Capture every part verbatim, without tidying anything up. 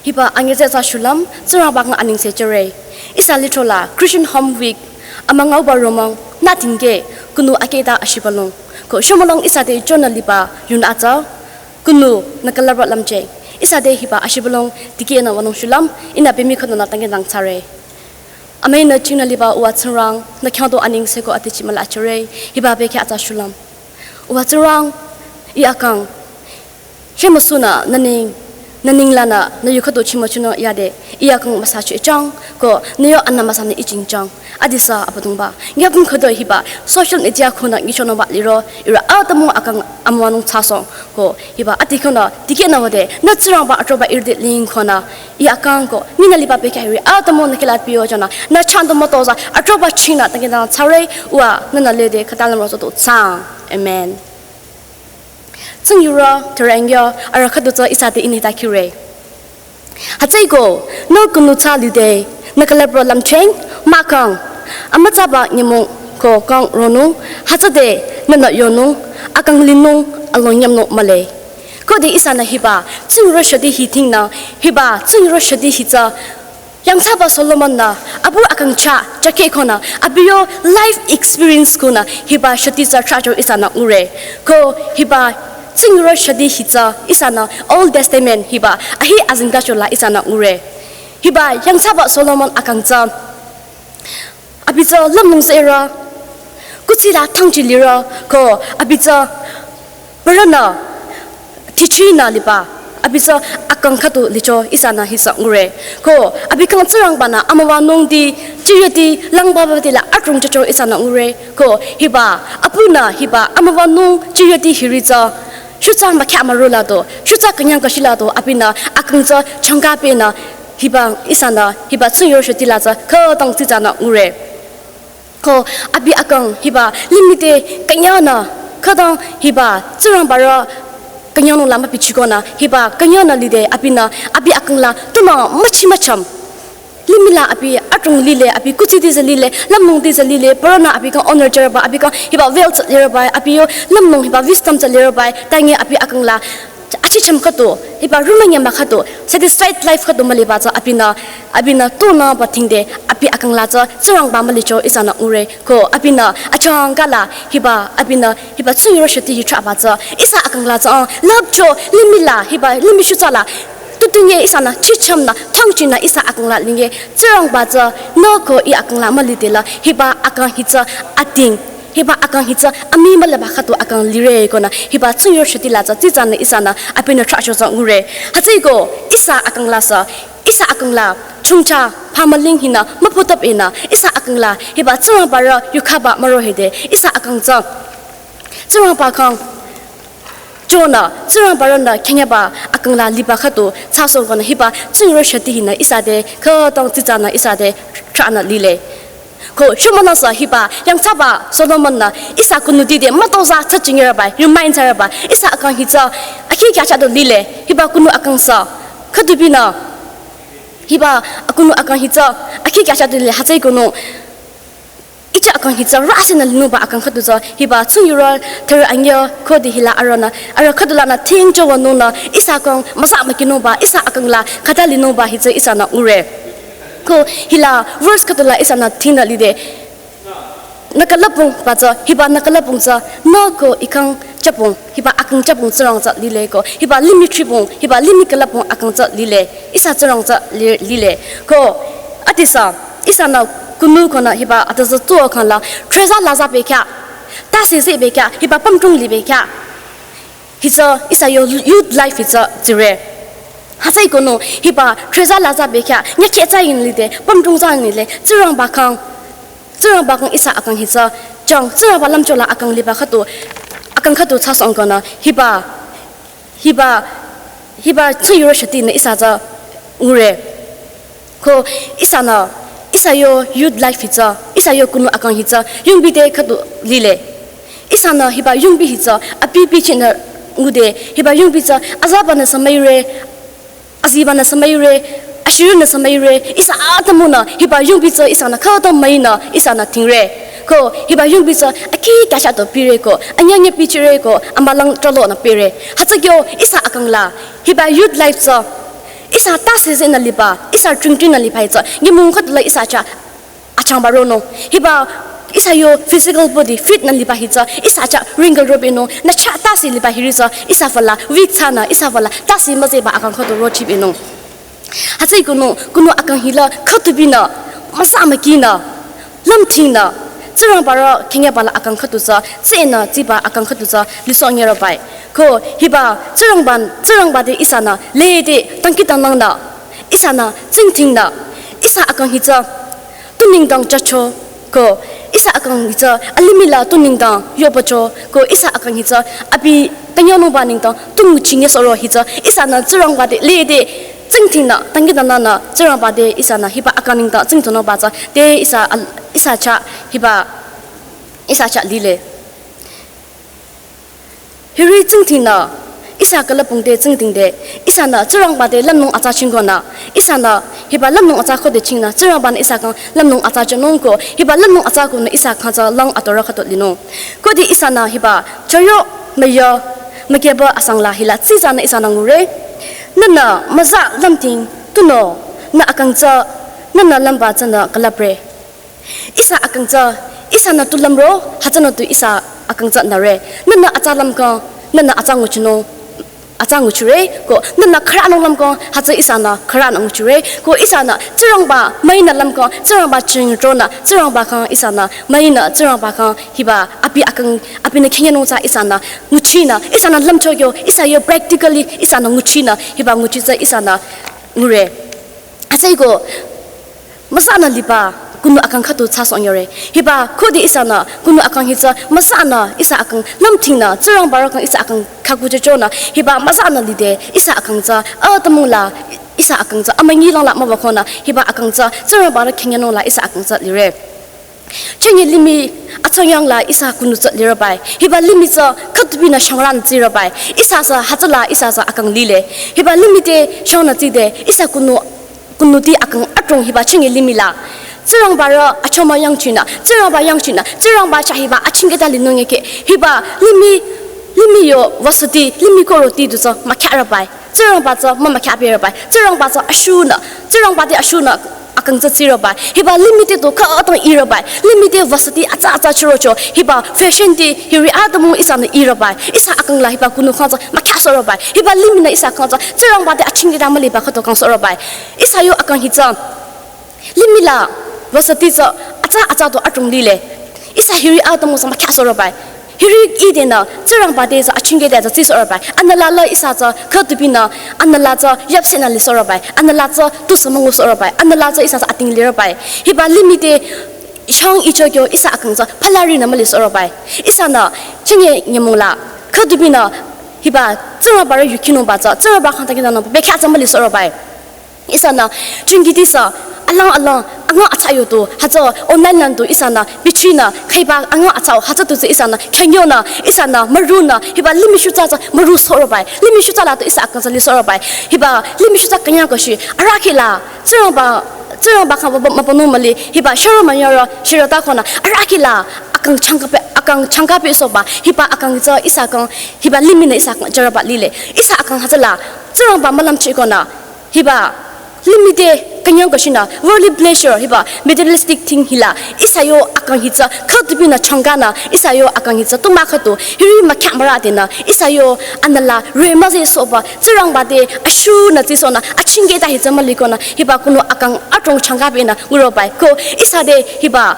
Hiba anyüzeh tsü shulüm, Tsingrangba khyang anengse jüre. Ihsa lithro la Christian Home Week amüngauba romang, nü tingke, kunu aketa ashibülung. Ko shomülung ihsa te jonü liba yun atsa, kunu nü külüpba lümcheh. Ihsa te hiba ashibülung dikehnü wünung shulüm, ihnü bemi khüdunü tangke nang tsare. Amüinü jingnü liba Uwa Tsingrang, nü khyang du anengse ko atichi müla jüre, hiba bekhyah atsa shulüm. Uwa Tsingrang, ih akang, shemüsunü nü neng, nü neng lanü, nü yu khüdu chimüchunü yade, ih akang müsa chehjang, ko nü yo anü müsanü ijingjang. Adisa Abüdongba, nyapung khüdu hiba, social media khunü nyichonungba liro, ihrü atümung akang amüwanung thsasohng, ko hiba atikhunü, dikehnü wüde, nü Tsingrangba atroba irdi ling khunü, ih akang ko, nyinü liba bekhyah hiri, atümung nü kihla pio jünü, nü chando mütozah, atroba chingnü, tangke nang tsare, Uwa, nünü lede, khüta lümro zoto thsaang. Amen. Tsing yurü, terengyo, arüh khüdu tsü ihsa te ini ta kire. Hütsüeko, nü kunu tsü lide, nü külüpro lümcheng, mahkhang, amütsaba nyümong ko kang ronung, hütsüde, nünü yonung, akang linung, along nyümnung mühle. Khode ihsanü hiba, tsing yurü shüti hi tingnü, hiba, tsing yurü shüti hi tsü, yangthsaba Solomon-nü, apu akang chah, chakeh khunü, abi yo life experience khunü, hiba shüti tsü trahcho ihsanü ngure. Ko hiba, tsing yurü shüti hi tsü, ihsanü Old Testament hiba, ahi azengtacho la ihsanü ngure. Hiba yangthsaba Solomon akang tsü, abi tsü lümlong zehre, kuthsi la thangchi lire, ko abi tsü parünü, thichinü liba, abi tsü akang khüdu licho ihsanü hi tsü ngure. Ko abi khyang Tsingrangba-nü amüwanungti, chiyoti, langbabati la adrong jücho ihsanü ngure. Ko hiba, apunü hiba amüwanung, chiyoti hiri tsü, shutsa mükhyah müro la do, shutsa künyang kashi la do, abinü akang tsü changkapehnü, hiba ihsanü, hiba tsing yurü shüti la tsü, khütang tsitsanü ngure. Ko abi akang hiba limih te künyangnü, khütang hiba Tsingrangba rü künyangnung la mübichikonü, hiba künyangnü lide abinü, abi akang la tunü müchi mücham. Limih la abi adrong lile, abi kuthsi te tsü lile, lümlong te tsü lile, parünü abi khyang honor jüreba, abi khyang hiba wealth tsü lireba, abi yo lümlong hiba wisdom tsü lireba, tangi abi akang la achicham khüdu, hiba rumünyema khüdu, satisfied life khüdu müliba tsü abinü, abinü tunüba tingde, abi akang la tsü Tsingrangba mülicho ihsanü ngure, ko abinü achangka la, hiba, abinü, hiba tsing yurü shüti hi trahba tsü, ihsa akang la tsü, ah, lüpcho, limih la, hiba, limih shutsa la, tutunye ihsanü, chichamnü, thangchinü ihsa akang la linge, Tsingrangba tsü, nü ko ih akang la mülide la, hiba akang hi tsü, ating, hiba akang hi tsü amii müliba khüdu akang lire konü, hiba tsing yurü shüti la tsü tsitsanü ihsanü abinü trahcho tsü ngure. Hütsüeko ihsa akang la sü, ihsa akang la chongcha phamüling hinü müputüp inü, ihsa akang la hiba Tsingrangba rü yukhaba müro hide, ihsa akang tsü Tsingrangba khyang chonü, Tsingrangba rünü künyangnüba akang la liba khüdu thsasohng konü hiba tsing yurü shüti hinü ihsa te, khütang tsitsanü ihsa te trahnü lile. Ko shomünü sü hiba yangthsaba Solomon-nü ihsa kunuti te mütozah tsü chingyureba, remind thsareba, ihsa akang hi tsü akhi kyacha du lile, hiba kunu akang sü, khüdubinü, hiba kunu akang hi tsü akhi kyacha du lile, hütsüekonü, icha akang hi tsü rüsenü linungba akang khüdu tsü, hiba tsing yurü thürü anyü khode hila arühnü, arüh khüdu lanü thingcho wünungnü, ihsa khyang müsa mükinungba, ihsa akang la khüta linungba hi tsü ihsanü ngure. Ko hila verse khüdu la ihsanü tingnü lide, nü külüpung ba tsü, hiba nü külüpung tsü, nü ko ih khyang chapung, hiba akang chapung Tsingrang tsü lile ko, hiba limih thripung, hiba limih külüpung akang tsü lile, ihsa Tsingrang tsü li-, lile. Ko, adisa, ihsanü kunu konü hiba adüzü tuo khyang la, treza laza bekhyah, tase ze bekhyah, hiba pümdrong li bekhyah. Hi tsü, ihsa yo youth life hi tsü tsire. Hütsüekonü, hiba treza laza bekhyah, nyakhe tsü yin lide, pümdrong tsü yin lile, Tsingrangba khyang, Tsingrangba khyang ihsa akang hi tsü, chang, Tsingrangba lümcho la akang liba khüdu, akang khüdu thsasohng konü, hiba, hiba, hiba tsing yurü shütinü ihsa tsü ngure. Ko ihsanü, ihsa yo youth life hi tsü, ihsa yo kunu akang hi tsü, yungbi te khüdu lile. Ihsanü hiba yungbi hi tsü, abi bichinü ngude, hiba yungbi tsü, azabanü sü müire, azibanü sü müire, ashirünü sü müire, ihsa atümungnü, hiba yungbi tsü ihsanü khüta müinü, ihsanü tingre. Ko, hiba yungbi tsü, akhi kyacha du pire ko, anyanya bichire ko, amülang trolonü pire. Hütsükyo, ihsa akang la, hiba youth life tsü, ihsa tase zenü liba, ihsa tringtringnü liba hi tsü, nyümong khüdula ihsa chah achangba ronung. Hiba ihsa yo physical body fit nü liba hi tsü, ihsa chah wrinkle robenung, nü chah tase liba hiri tsü, ihsa fü la weak thsanü, ihsa fü la tase müzehba akang khüdu rochibenung. Hütsüeko nü, kunu akang hila khütubinü, müsa mükinü, lümthingnü, Tsingrangba rü khingyaba la akang khüdu tsü, tsenü tsiba akang khüdu tsü, lisoh nyerübai. Ko hiba Tsingrangba, Tsingrangba te ihsanü, lede dangkhidangnangnü, ihsanü, tsingdhingnü, ihsa akang hi tsü, tu nengdang jücho, ko ihsa akang hi tsü, alimih la tu nengdang yohpücho, ko ihsa akang hi tsü, abi tanyanungba nengdang, tu nguchi nyesohro hi tsü, ihsanü Tsingrangba te lede, tsingdhingnü, dangkhidangnangnü, Tsingrangba te ihsanü, hiba akang nengdang, tsingdhingnungba tsü, te ihsa al-, ihsa chah, hiba, ihsa chah lile. Hiri tsingdhingnü, ihsa külüpung te tsingdhingde, ihsanü Tsingrangba te lümlong atsa chingkonü, ihsanü hiba lümlong atsa khode chingnü, Tsingrangbanü ihsa khyang lümlong atsa jünung ko, hiba lümlong atsa konü ihsa khyang tsü lang atorü khüdu linung. Khode ihsanü hiba choyo müyo mükeba asang la hila tsitsanü ihsanü ngure. Nühnü müza lümthing tunüo, nü akang tsü, nühnü lümba tsünü külüpre. Ihsa akang tsü, ihsanü tu lümro, hütsünü tu ihsa akang tsü nüre. Nühnü atsa lümkhang, nühnü atsa nguchinung, atsa nguchire, ko nühnü khüranung lümkhang, hütsü ihsanü khüranung nguchire, ko ihsanü Tsingrangba müinü lümkhang, Tsingrangba chingdronü, Tsingrangba khyang ihsanü müinü, Tsingrangba khyang hiba abi akang, abinü khinyanung tsü ihsanü nguchinü, ihsanü lümchokyo, ihsa yo practically ihsanü nguchinü, hiba nguchi tsü ihsanü ngure. Hütsüeko, müsanü liba, kunu akang khüdu thsasoh nyore. Hiba, khode ihsanü, kunu akang hi tsü, müsanü, ihsa akang, lümthingnü, Tsingrangba rü khyang ihsa akang khaku jüchonü, hiba, müsanü lide, ihsa akang tsü, atümung la, ihsa akang tsü, amünyi lang la müwükonü, hiba akang tsü, Tsingrangba rü khinyanung la, ihsa akang tsü lire. Chünye limih, atsanyang la, ihsa kunu tsü lirübai. Hiba limih tsü, khütubinü shangran tsirübai. Ihsa sü, hütsüla, ihsa sü, akang lile. Hiba limih te, shangnü tside, ihsa kunu kunuti akang adrong hiba chünye limih la. Tsingrangba rü achomang yangchinü, Tsingrangba yangchinü, Tsingrangba chah hiba achingketa linung yeke. Hiba limih, limih yo vüsüti, limih ko roti du tsü mükhyarübai. Tsingrangba tsü mümükhyapirü bai. Tsingrangba tsü ashunü, Tsingrangba te ashunü akang tsü tsirübai. Hiba limih te du khütang irübai. Limih te vüsüti atsa atsa chürocho. Hiba fashion te hiri atümung ihsanü irübai. Ihsa akang la hiba kunu khyang tsü mükhyasorobai. Hiba limihnü ihsa khyang tsü, Tsingrangba te achingketa müliba khüdu kangsohrobai. Ihsa yo akang hi tsü, limih la, vüsüti tsü, atsa, atsa du adrong lile. Ihsa hiri atümung tsü mükhyasorobai. Hiri idenü, Tsingrangba te tsü achingketa tsü tsisohrobai. Anüla la ihsa tsü, khütubinü, anüla tsü, yapsenü lisohrobai. Anüla tsü, tusü müngusohrobai. Anüla tsü, ihsa tsü ating lirobai. Hiba limih te, shang ichokyo ihsa akang tsü phalarinü mülisohrobai. Ihsanü chünye nyümong la, khütubinü hiba Tsingrangba rü yukhinungba tsü, Tsingrangba khyang dangkhidangnang bekhyah tsü mülisohrobai. Ihsanü chünkiti sü, alang alang, angang atsa yo du, hütsü online lang du ihsanü, bichinü, khaiba angang atsa, hütsü du tsü ihsanü, khenyonü, ihsanü, mürunü, hiba limih shutsa tsü, mürusohrobai. Limih shutsa la du ihsa akang tsü lisohrobai. Hiba limih shutsa künyang koshi, arahkheh la, Tsingrangba, Tsingrangba khyang ba, ba, mübünung müli, hiba shürü münyarü, shirü ta khonü, arahkheh la, akang changkape, akang changkapesohba, hiba akang tsü ihsa khyang, hiba limihnü ihsa khyang jürüba lile, ihsa akang hütsüla, Tsingrangba mülümchikonü, hiba, limih te, künyang koshinü, worldly pleasure, hiba, materialistic thing hila, ihsa yo akang hi tsü, khütubinü changkanü, ihsa yo akang hi tsü, tuma khüdu, hiri mükhyamürü denü, ihsa yo anüla, rü müzehsohba, Tsingrangba te ashunü tsisohnü, achingketa hi tsü mülikonü, hiba kunu akang adrong changkapenü ngurobai. Ko ihsa te hiba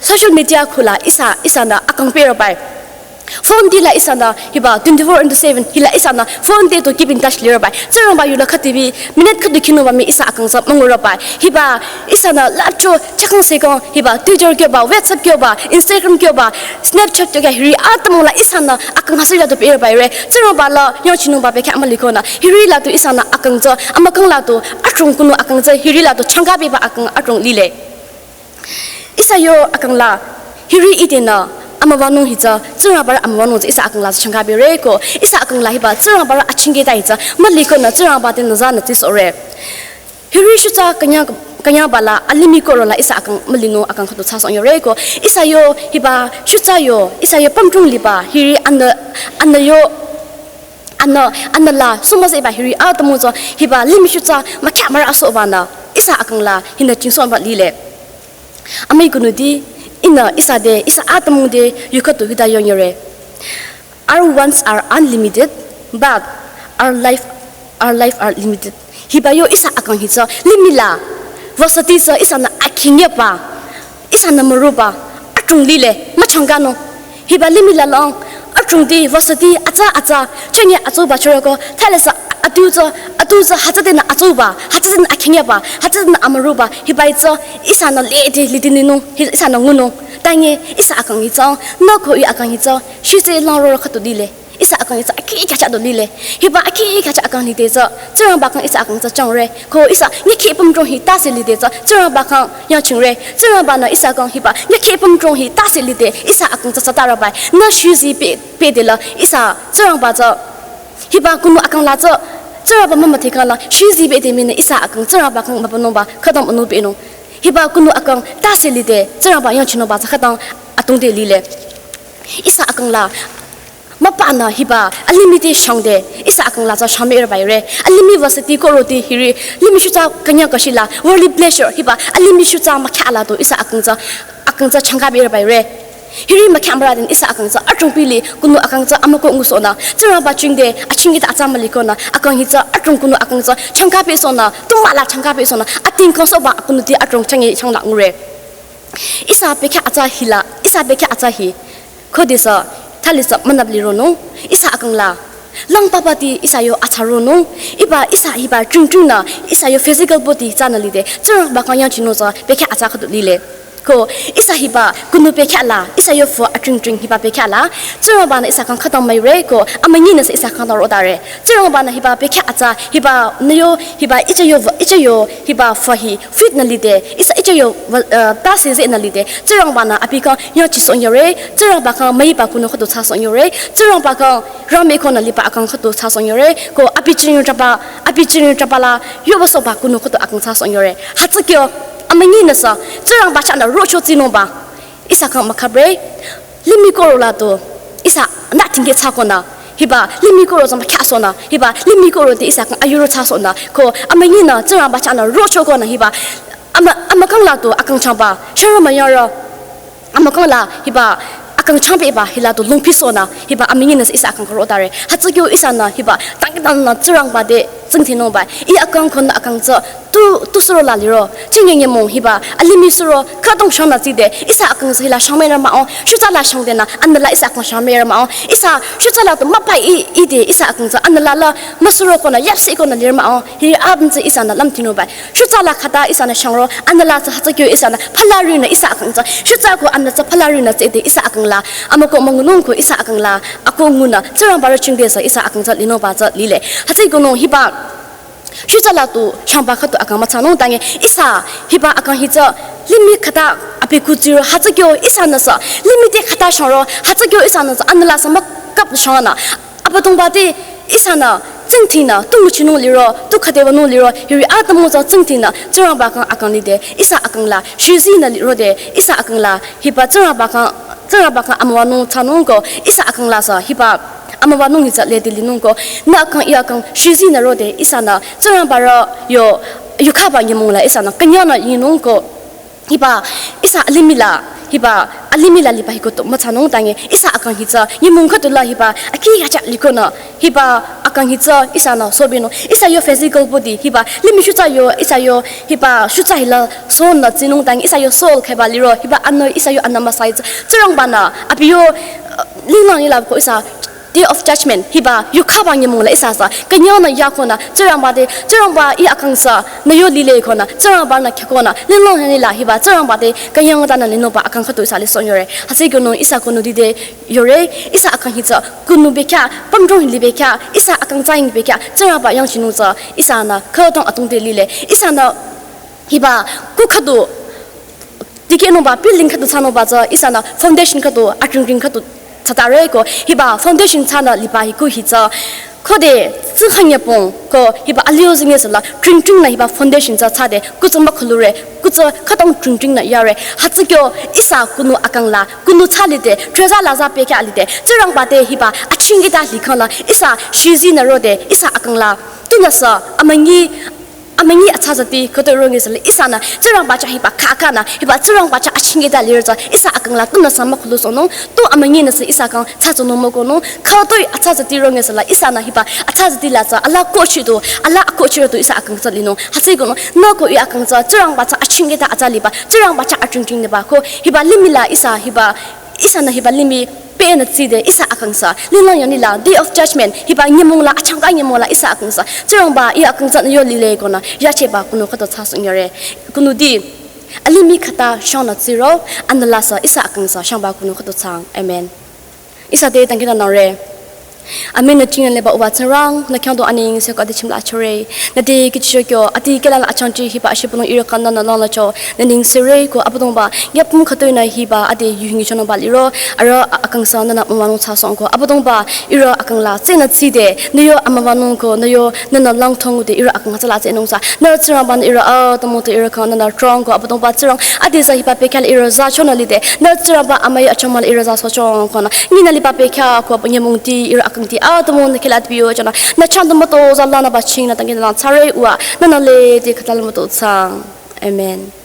social media khula ihsa, ihsanü akang perobai. Phone te la ihsanü hiba twenty-four into seven hila ihsanü phone te du keep in touch lirobai. Tsingrangba yula khütibi minute khüdu khinungba mii ihsa akang tsü müngurobai. Hiba ihsanü lacho chakang sekang hiba Twitter kyoba, WhatsApp kyoba, Instagram kyoba, Snapchat kyoba hiri atümung la ihsanü akang hütsüla du perobai re. Tsingrangba la yangchinungba bekhyah mülikonü. Hiri la du ihsanü akang tsü, amükang la du adrong kunu akang tsü, hiri la du changkapeba akang adrong lile. Ihsa yo akang la, hiri idenü, amüwanung hi tsü, Tsingrangba rü amüwanung tsü ihsa akang la changkapere ko, ihsa akang la hiba, Tsingrangba rü achingketa hi tsü, mülikonü Tsingrangba te nüzanü tsisohre. Hiri shutsa künyang, künyangba la, alimih ko rola ihsa akang mülinung akang khüdu thsasoh nyore ko. Ihsa yo hiba shutsa yo, ihsa yo pümdrong liba, hiri anü, anü yo Anü, anüla, sumüseba hiri atümung tsü, hiba limih shutsa, mükya mürü asobanü, ihsa akangla, hinü jingsohba lile. Amüi kunuti, ihnü ihsa te, ihsa atümung te, yukhatu hita yonyore. Our wants are unlimited, but our life, our life are limited. Hiba yo ihsa akang hi tsü, limih la, vosati tsü ihsanü akhinyepa, ihsanü müroba, adrong lile, müchangkanung. Hiba limih la long, adrongti, vosati, atsa, atsa, chünye atsuba chüroko, thale tsü, atu tsü, atu tsü, hütsütenü atsuba, hütsütenü akhinyepa, hütsütenü amüroba, hiba hi tsü, ihsanü lede, lede ninung, hi-, ihsanü ngunung, tange, ihsa akang hi tsü, nü ko ih akang hi tsü, shise lang ro khatu lile. Ihsa akang hi tsü akhi kyacha do lile. Hiba akhi kyacha akang lide tsü, Tsingrangba khyang ihsa akang tsü changre. Ko ihsa nyükhi pümdrong hi tase lide tsü, Tsingrangba khyang yangchingre. Tsingrangbanü ihsa khyang hiba nyükhi pümdrong hi tase lide, ihsa akang tsü tsatarabai. Nü shizi pe, pede la, ihsa Tsingrangba tsü, hiba kunu akang la tsü, Tsingrangba mümüdhe khyang la, shizi pede mii nü ihsa akang Tsingrangba khyang mübünungba, khütang münu penung. Hiba kunu akang tase lide, Tsingrangba yangchinungba tsü khütang atungde lile. Ihsa akang la, müpanü hiba, alimih te shangde, ihsa akang la tsü shangme rabaire. Alimih vosati koroti hiri, limih shutsa künyang kashi la, worldly pleasure hiba, alimih shutsa mükya la to, ihsa akang tsü, akang tsü changkabe rabaire. Hiri mükya müradin ihsa akang tsü, adrong pili, kunu akang tsü amüko ngusohnü. Tsingrangba chingde, achingki ta atsa mülikonü, akang hi tsü, adrong kunu akang tsü, changkabe sohnü, tumala changkabe sohnü, ating kongsohba kunuti adrong changi changla ngure. Ihsa bekhyah atsa hila, ihsa bekhyah atsa hi. Khodesü, thalisü münüp lironung, ihsa akang la. Lang papati ihsa yo atsa ronung, hiba ihsa hiba chungchungnü, ihsa yo physical body tsünü lide, Tsingrangba khyang yangchinung tsü bekhyah atsa khüdu lile. Ko, ihsa hiba kunu bekhyah la, ihsa yo fü achungchung hiba bekhyah la, Tsingrangbanü ihsa khyang khütang müire, ko, amünyinü sü ihsa khyang rotare. Tsingrangbanü hiba bekhyah atsa, hiba nü yo, hiba icha yo, icha yo, hiba fü hi, fit nü lide, ihsa icha yo, uh, tase ze nü lide, Tsingrangbanü abi khyang yangchisoh yore, Tsingrangba khyang müiba kunu khüdu thsasoh yore, Tsingrangba khyang rami konü liba akang khüdu thsasoh yore, ko abi ching chaba, abi ching chaba la, yoba sohba kunu khüdu akang thsasoh yore. Hütsükyo, amünyinü sü, Tsingrangba chahnü rocho tsinungba, ihsa khyang mükhabre, limih koro la to, ihsa nü tingke thsakonü, hiba, limih koro tsü mükyasohnü, hiba, limih koro te ihsa khyang ayuro thsasohnü, ko, amünyinü, Tsingrangba chahnü rocho konü, hiba, amü, amükang la to, akang changba, sharo müyaro, amükang la, hiba, akang changbeba, hila to, lungpisohnü, hiba, amünyinü sü ihsa akang rotare. Hütsükyo ihsanü, hiba, tangkitanü, Tsingrangba te, tsingdhinungba, ih akang konü akang tsü, tu, tu suro la liro, chinye nyümong hiba, alimih suro, khütang shangnü tside, ihsa akang tsü hila shangme ra mah-o, shutsa la shangdenü, anüla ihsa akang shangme ra mah-o, ihsa, shutsa la to müpa i, ide, ihsa akang tsü, anüla la, müsuro konü, yapsi konü lir mah-o, hi apüm tsü ihsanü lümdhinungba, shutsa la khüta ihsanü shangro, anüla tsü hütsükyo ihsanü, phala rinü ihsa akang tsü, shutsa ko anü tsü phala rinü tside, ihsa akang la, amüko müngunung ko ihsa akang la, ako ngunü, Tsingrangba ro chingde sü ihsa akang tsü linungba tsü lile. Hütsükonü hiba, shutsa la to shangba khüdu akang müthsanung tange ihsa hiba akang hi tsü limih khüta abi kutsiro hütsükyo ihsanü sü limih te khüta shangro hütsükyo ihsanü sü anüla sü mükap shangnü Abüdongba te ihsanü tsingdhingnü tu nguchinung liro tu khüde wünung liro hiri atümung tsü tsingdhingnü Tsingrangba khyang akang lide ihsa akang la shizinü lirode ihsa akang la hiba Tsingrangba khyang Tsingrangba khyang amüwanung thsanung ko ihsa akang la sü hiba amüwanung hi tsü lede linung ko, nü akang ih akang shizinü rode ihsanü Tsingrangba ro yo yukhaba nyümong la ihsanü künyangnü yinung ko, hiba ihsa alimih la, hiba alimih la liba hi khüdu müthsanung tange ihsa akang hi tsü nyümong khüdu la hiba akhi khacha likonü, hiba akang hi tsü ihsanü sobinung, ihsa yo physical body, hiba limih shutsa yo, ihsa yo, hiba shutsa hila soul nü tsinung tange ihsa yo soul kheba liro, hiba anü, ihsa yo anü müsa hi tsü Tsingrangba nü abi yo, uh, linung ila ko ihsa Day of Judgment, hiba yukhaba nyümong la ihsa sü künyangnü yakonü, Tsingrangba te, Tsingrangba ih akang sü nü yo lile konü, Tsingrangba nü khyükonü, linung hini la hiba Tsingrangba te künyang tanü linungba akang khüdu ihsa li sonyore. Hütsükonü ihsa kunu dide yore, ihsa akang hi tsü kunu bekhyah, pümdrong hi li bekhyah, ihsa akang tsü hi bekhyah, Tsingrangba yangchinung tsü ihsanü khütang atungte lile, ihsanü hiba ku khüdu dikehnungba building khüdu thsanungba tsü ihsanü foundation khüdu, akringkring khüdu thsatare ko, hiba foundation thsanü liba hi ku hi tsü Khode, tsü khanyapong, ko hiba alio zinge sala, tring tring nü hiba foundation tsü tsüde, kutsü mükhulure, kutsü khütang tring tring nü yare, hütsü kyo ihsa kunu akang la, kunu tsü lide, treza la za pekya lide, Tsingrangba te hiba, achingita likhang la, ihsa shizi nü rode, ihsa akang la, tunüsü, amünyi, amünyi atsazati, khütoi ronge sala, ihsa nü, Tsingrangba tsü hiba, kaka nü, hiba, Tsingrangba tsü achingita lirza, ihsa akang la, tunüsü mükhulu sonung, to amünyi nüsü ihsa kang, tsü tsünung mükonung, khütoi atsazati ronge sala, ihsa nü hiba, atsazati la tsü, ala kochido, ala kochido ihsa akang tsü linung, hütsü konung, nü ko i akang tsü, Tsingrangba tsü achingita atsa liba, Tsingrangba tsü atring tring liba, ko, hiba limih la ihsa, hiba, ihsa nü hiba limih, pe nü tside, ihsa akang tsü, linlang yani la, day of judgment, hiba nyümong la, achangka nyümong la, ihsa akang tsü, Tsingrangba, i akang tsü nü yo lile konü, yacheba, kunu khüto tsü sung yare, kunu di, alimih khüta, shang nü tsiro, anü la sü, ihsa akang tsü, shangba kunu khüto tsang, amen. Ihsa te tangkita nangre. Amen nü chingyan leba uwa Tsingrang, nü khyang do aning se ko adi chimla chore. Nü te kichiro kyo, adi kela la achangchi hiba ashipulung iro kanda nü lang la cho, nü ning sere ko Abüdongba, yapum khütoi nü hiba adi yuhingi chonung ba liro, aro a-, akang tsü nü nü mamanung tsü song ko Abüdongba, iro akang la, tsü nü tside, nü yo amamanung ko, nü yo, nü nü lang thong de, iro akang tsü la tsü nung tsü, nü Tsingrangba nü iro a, tomo te iro kang nü nü trong ko Abüdongba Tsingrang, adi tsü hiba pekya la iro tsü chonü lide, nü Tsingrangba amai achama la iro tsü so chong konü, nyi nü liba pekya ko nyümong ti iro akang ti, a, tomo nü kela tbiyo chonü, nü chang tomo to tsü la nü ba ching nü tangkita nü tsare uwa, nü nü le ti khüta la mo to tsang. Amen.